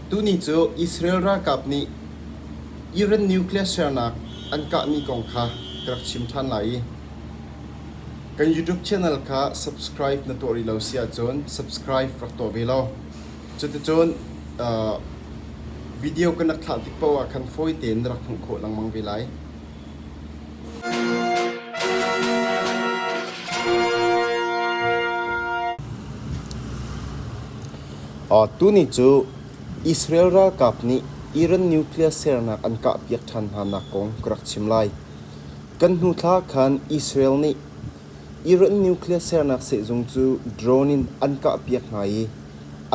Tuni cu Israel ralkap nih Iran nuclear sernak an kahmi kong kha ka rak chim ṭhan lai i kan YouTube channel kha subscribe na tuah rih lo si ahcun subscribe rak tuah ve law cuticun video kan rak thlah tik paoh ah khan fawi tein na rak hmuh khawh lengmang ve lai. Tuni cu Israel ralkap nih Iran nuclear sernak an kahpiak ṭhan hnanak kong ka rak chim lai. Kan hnu thla khan Israel nih Iran nuclear sernak sehzung cu drone in an kahpiak hna i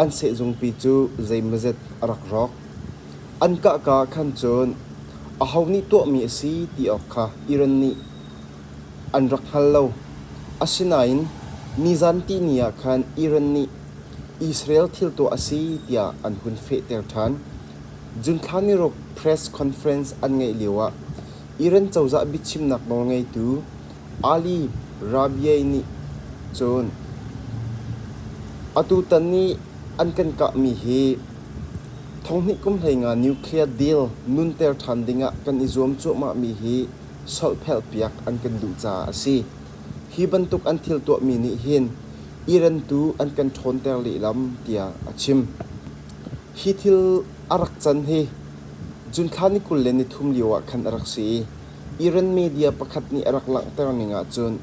an sehzungpi cu zeimawzet a rak rawk. An kahka ah khan cun aho nih tuahmi a si ti awk kha Iran nih an rak hngal lo. Asinain nizan tihni ah khan Iran nih Israel thil tuah a si tiah an hun fehter ṭhan. June thla niruk press conference an ngeih lioah Iran cozah biachimnak nawlngeitu Ali Rabiei nih cun atutan i an kan kahmi hi thonghnih kum 15 nuclear deal nunter ṭhan dingah kan i zuam cuahmahmi hi solhphelhpiak an kan duh caah a si. Hi bantuk an thil tuahmi nih hin Iran tu an kan ṭhawnter lehlam tiah a chim. Hi thil a rak can hi June thla ni 23 lio ah khan a rak si i Iran media pakhat nih a rak langhter ning ahcun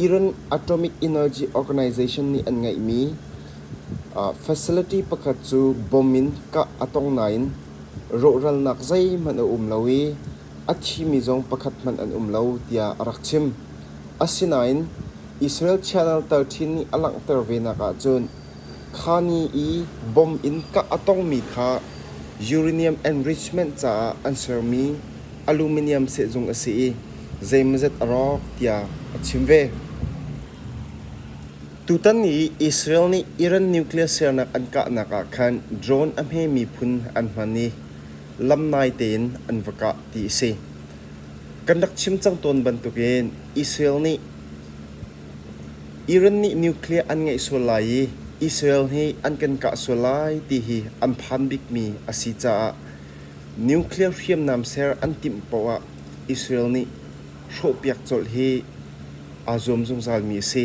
Iran Atomic Energy Organization nih an ngeihmi facility pakhat cu bom in kah a tong nain rawhralnak zeihmanh a um lo i a thimi zong pakhat hmanh an um lo tiah a rak chim. Asinain Israel Channel 13 nih a langhter venak ahcun kha ni i bom in kah a tongmi kha uranium enrichment caah an sermi aluminium sehzung a si i zeimawzet a rawk tiah a chim ve. Tutan i Israel nih Iran nuclear sernak an kahnak ah khan drone a hmemi phun an hman i lamnai tein an va kah ti a si. Kan rak chim cang tawn bantukin Israel nih Iran nih nuclear an ngeih sual lai i Israel hi an kan kah sual lai ti hi an phan bikmi a si caah nuclear hriamnam ser an timh paoh ah Israel nih hrawhpiak colh hi aa zuam zungzalmi a si.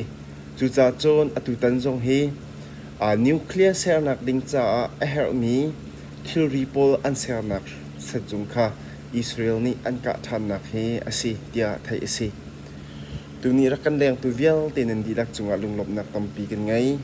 Cucaah cun atutan zong hi nuclear sernak ding caah a herhmi thilri pawl an sernak setzung kha Israel nih an kah ṭhannak hi a si tiah theih a si. Tuni rak kan lengtu vialte nan dihlak cungah lunglawmhnak tampi kan ngei.